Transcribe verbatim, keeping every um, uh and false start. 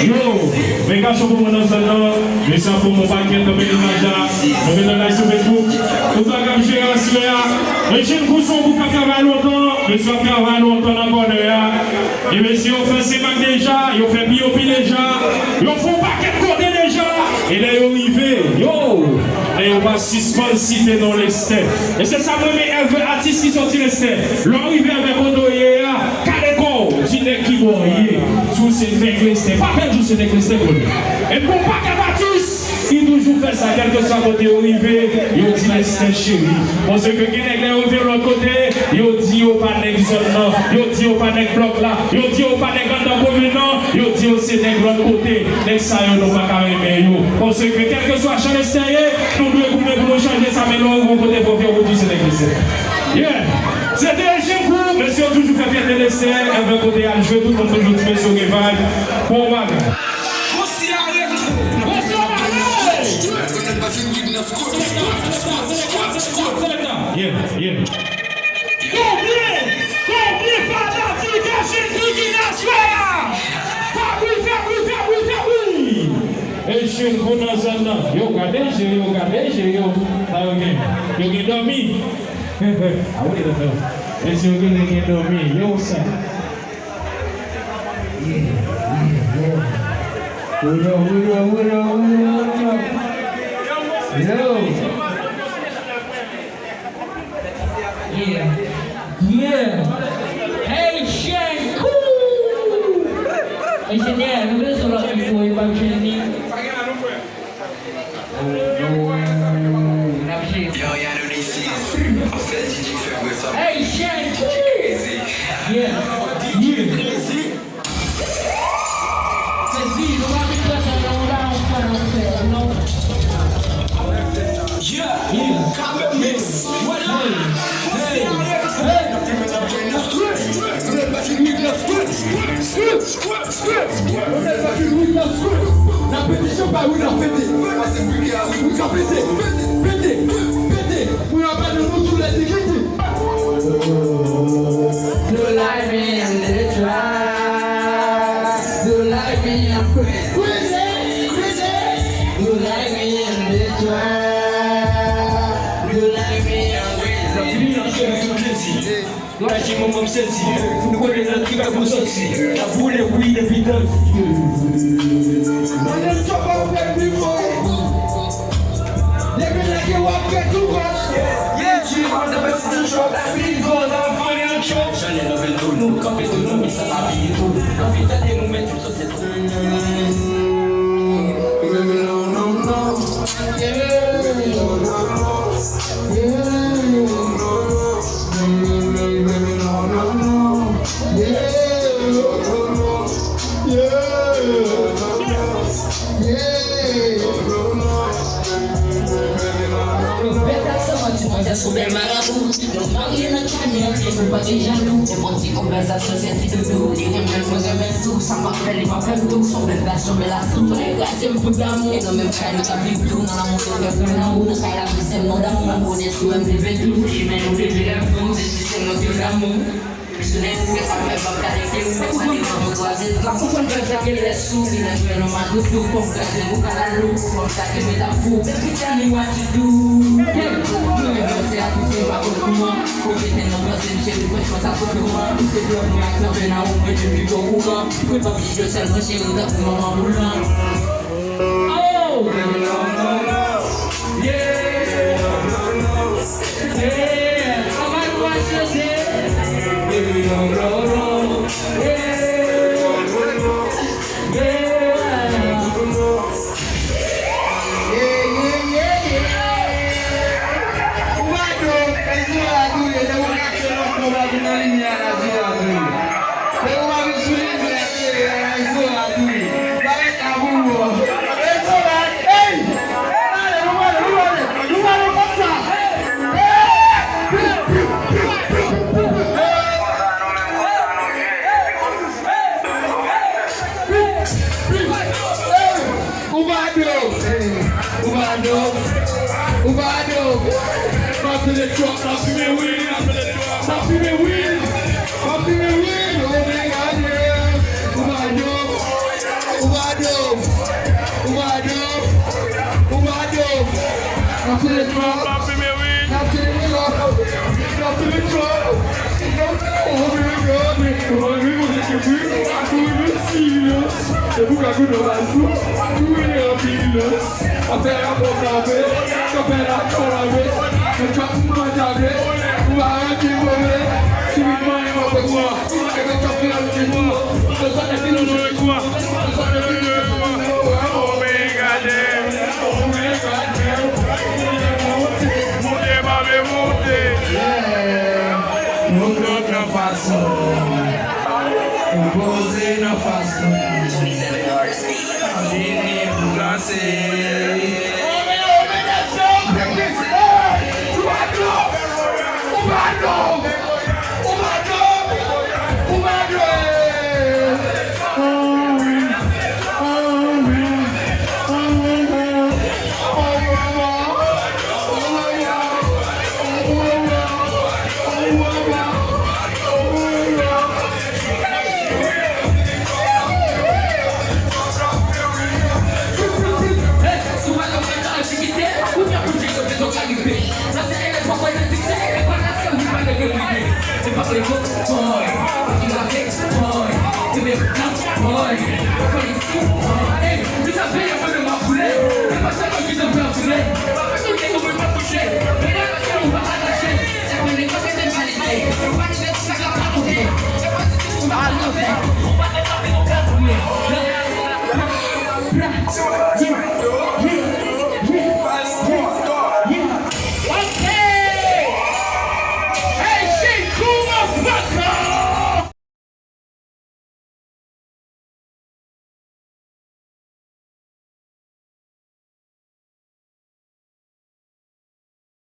Yo, men gason pou mwen nan zòn nan, mesye ap pran yon pakèt nan peyi Maja, nou met anlay sou Facebook. Tout sa k ap jere aswè a. Eugene Cousson pou pa travay lontan, mesye ap travay lontan nan kònè a. E mesye yo fè Senmak deja, yo fè P O P deja, yo fè yon pakèt kote deja. E lè yo rive, yo, lè yo pa sispann site non Lestè. E se sa m renmen avè atis ki sòti Lestè. Lè w rive avè kote w ye a, kale kò w, di nèg ki bò w ye. Si w se nèg Lestè, pa pè di w se nèg Lestè, konnen. E pou yon pakèt atis, ki toujou fè sa, kèlkeswa kote yo rive, yo di Lestè cheri. Paske gen nèg lè yo rive lòt kote, yo di yo pa nèg zòn nan, yo di yo pa nèg blòk la, yo di yo pa nèg anndan komin nan, yo di yo se nèg lòt kote. Nèg sa yo, nou pa ka renmen yo. Paske kèlkeswa jan Lestè ye, nou dwe goumen pou nou chanje sa, men lè w rive yon kote, fò w fè yo di se nèg Lestè. Yeah! Se te Eugene Cousson, mesye yo toujou fè fyète Lestè, avèk kote y al jwe, tout moun toujou di mesye yo gen vibe. Bon bagay. Gon sila retwo. Gon sila retwo. Selekta, selekta, selekta, selekta. Yeah, yeah. Konbyen, konbyen fanatik Eugene Cousson ki nan aswè a? Fè bri, fè bri, fè bri, fè bri. Eugene Cousson nan zòn nan. Yo, gade je yo, gade je yo. Sa yo gen? Yo gen dòmi. A wi, non, non. Mesye yo genlè gen dòmi. Yo, sa. Yeah, yeah, yeah. What up, what up, what up, what up, what up? Yo. Yeah. Yeah. Hey, Shen, cool. Enjenyè, nou bezwen lòt mikwo, e pa m jwenn li. Yo, Yano, this is Sèl D J k fè m wè sa. Hey, Shen! Yeah. Yeah. Sezi, nou pa vin fè sa, nou pa yon fè, nou fè, nou. Yeah. Yeah. Mix. Wala. Hey. Hey. N ap pete chanpay, wi, n ap fete. Wi, n ap fete. Pete, pete, pete. Pou yo pa nou, nou tou lè te kite. Don't like me in the trap. Don't like me, I'm crazy, crazy, crazy. Don't like me in the trap. Don't like me, I'm crazy. Lage manman m sezi. Nou konnen nan ki ka pou soti. N ap boule wi depi dan. Mwen nan chòp avèk bifo. Depi lage w ap fè tou kòch. Ye di konn nan bèt ti chòp. Bifo nan fon yon chòp. Chanèl nan ven tou nou kanpe tou nou men sa pa bliye tou. Anvi tande nou men tou sòsyete. Bèl gason, manti, manzès oubyen marabou. Nou marye nan kanyon, nou pa gen jalou. Nenpòt ti konvèsasyon, se ti doudou. Li renmen mwen, renmen tou. Sa m ap fè, li pa fè m tou. Son bèl gason, bèl atou. Fè kraze m pou damou. E nan menm kay, nou t ap viv tou. Nan lanmou, nou fè plen lanmou. Nan kay la, vi se non damou. Mwen konnen si w wè m leve tou. Chimen nou leve lèv nou. Se ti se non ke damou. Pistolet, ou gen sa fè, m ap gade ke ou fè sa devan mwen kwaze. M ap konprann pèp sa ke lè sou, li nan jwenn yon madoudou, kòm kraze ou kalalou, kòm sa ke met ap fou. Baby, tell me what to do. Yeah. Mwen renmen se a tout moun pa konn kouman. Pou mete nan panse m, cheri, franchman, sa fout kouman. Ou se blòf mwen ak nan pen a ou, mwen menm li okouran. Mwen pa vle jwe sèl mwen, cheri, tankou manman moulan. Oh! Yeah! Yeah! Anba nou a chante. Yeah! Yeah! Yeah, yeah, yeah, yeah. Ou pa do, e Zola tou ye, lè ou kache lòt, ou pa vin nan limyè a, Zola tou ye. Lè ou pa vin sou limyè, e, e, Zola tou ye. Bagay la pou ou. E Zola, ey! Nou pale, nou pale, nou pale, nou pale konsa. Ey! Ou pa do, ou pa do, ou pa do. M ap file trap, m ap file weed, m ap file trap, m ap file weed, m ap file weed, oh my God, yeah. Ou pa do, ou pa Ou pa do. N ap tire twòp. N ap tire twòp. N ap tire twòp. Moute, pa vle moute. Moute nan fason. Poze nan fason. Vini pou danse.